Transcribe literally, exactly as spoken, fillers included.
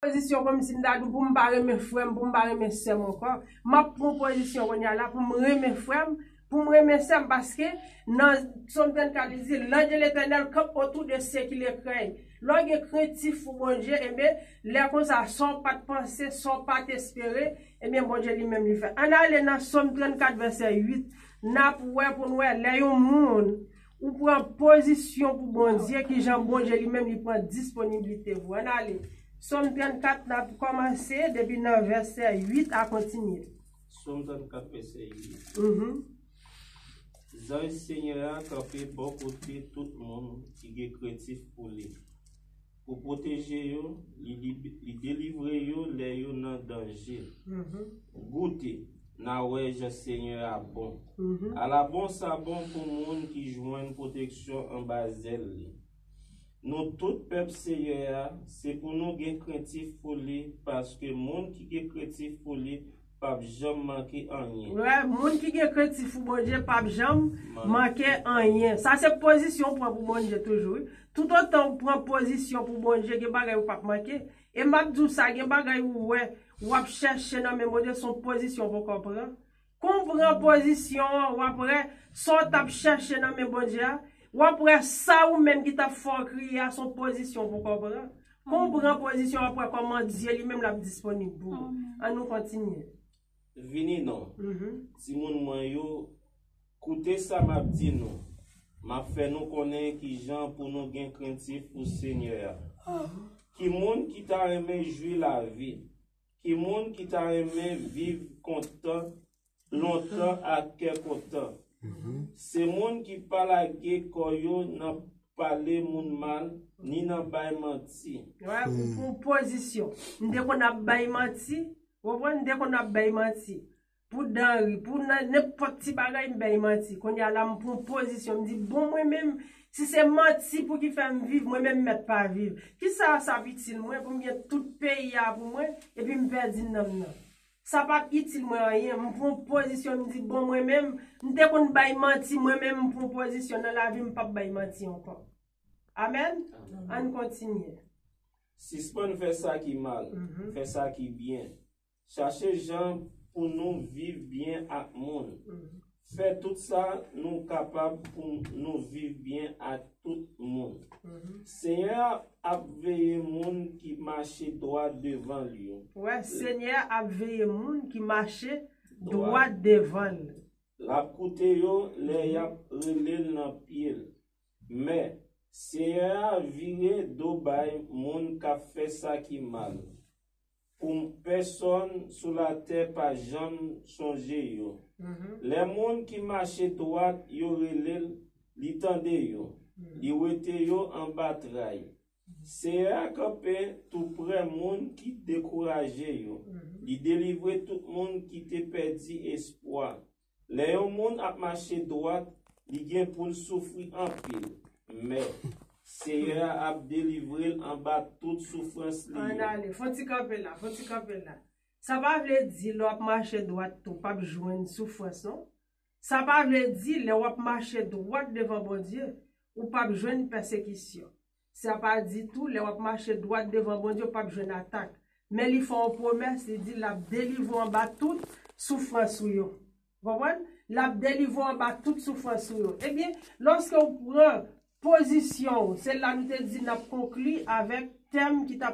Pozisyon kòmsi m ta di w pou m pa renmen frè m, pou m pa renmen sè m ankò. M ap pran pozisyon kounye a la pou m renmen frè m, pou m renmen sè m, paske nan Sòm trannkat li di, L'ange de l'Éternel campe autour de ceux qui le craignent. Lè w gen krentif pou Bondye, ebyen, lè konsa, sa w pa t panse, sa w pa t espere, ebyen, Bondye li menm li fè. Ann ale nan Sòm trannkat vèsè uit, n ap wè pou n wè lè yon moun ou pran pozisyon pou Bondye, ki jan Bondye li menm li pran disponiblite pou. Ann ale. Sòm trannkat, n ap kòmanse depi nan vèsè uit a kontinye. Sòm trannkat, vèsè uit. Mhm. Zanj Senyè a kanpe bò kote tout moun ki gen krentif pou li. Pou pwoteje yo, li, li, li delivre yo lè yo nan danje. Mhm. Goute, n a wè jan Senyè a bon. Mhm. Ala bon sa bon pou moun ki jwenn pwoteksyon anba zèl li. Nou tout pèp Senyè a, se pou nou gen krentif pou li, paske moun ki gen krentif pou li p ap janm manke anyen. Wè, moun ki gen krentif pou Bondye p ap janm manke anyen. Sa se pozisyon w pran pou Bondye toujou, wi. Toutotan w pran pozisyon pou Bondye, gen bagay ou p ap manke. E m ap di w sa, gen bagay ou wè, w ap chèche nan men Bondye, se yon pozisyon w poko pran. Kon w pran pozisyon an, w ap wè sa w t ap chèche nan men Bondye a, w ap wè sa ou menm ki t ap fè w kriye a, se yon pozisyon w poko pran. Kon w pran pozisyon, w ap wè kòman Dye li menm l ap disponib pou ou. Ann nou kontinye. Vini non, mhm, timoun mwen yo, koute sa m ap di nou. M ap fè nou konnen ki jan pou nou gen krentif pou Senyè a. Ki moun ki ta renmen jwi lavi? Ki moun ki ta renmen viv kontan, lontan ak kè kontan? Mhm. Se moun ki pa lage kò yo nan pale moun mal, ni nan bay manti. Wè, ou pran pozisyon. M te konn ap bay manti. Ou konprann? M te konn ap bay manti. Pou dan ri, pou nan nenpòt ti bagay, m bay manti. Kounye a la, m pran pozisyon. M di, bon, mwen menm, si se manti pou ki fè m viv, mwen menm, m mèt pa viv. Kisa sa ap itil mwen pou m gen tout peyi a pou mwen, epi m pèdi nanm nan? Sa p ap itil mwen anyen. M pran pozisyon, m di, bon, mwen menm, m te konn bay manti, mwen menm, m pran pozisyon nan lavi, m p ap bay manti ankò. Amèn? Amèn. Ann kontinye. Sispann fè sa ki mal, mhm, fè sa ki byen. Chache jan pou nou viv byen ak moun. Mhm. Fè tout sa nou kapab pou nou viv byen ak tout moun. Mhm. Senyè a ap veye moun ki mache dwat devan l yo. Wè, Senyè a ap veye moun ki mache dwat devan l. L ap koute yo lè y ap rele l nan pye l. Men, Senyè a vire do bay moun k ap fè sa ki mal, pou pèsonn sou latè pa janm sonje yo. Mhm. Lè moun ki mache dwat yo rele l, li tande yo, mhm, li wete yo anba tray. Senyè a kanpe toupre moun ki dekouraje yo. Mhm. Li delivre tout moun ki te pèdi espwa. Lè yon moun ap mache dwat, li gen pou l soufri anpil. Men, Senyè a ap delivre l anba tout soufrans li yo. Ann ale, fè yon ti kanpe la, fè yon ti kanpe la. Sa pa vle di lè w ap mache dwat tou, w p ap jwenn soufrans, non. Sa pa vle di lè w ap mache dwat devan Bondye, ou p ap jwenn pèsekisyon. Sa pa di tou, lè w ap mache dwat devan Bondye, w p ap jwenn atak. Men li fè yon pwomès, li di l ap delivre w anba tout soufrans ou yo. Ou konprann? L ap delivre w anba tout soufrans ou yo. Ebyen, lòske w pran pozisyon w, se la nou te di n ap konkli avèk tèm ki t ap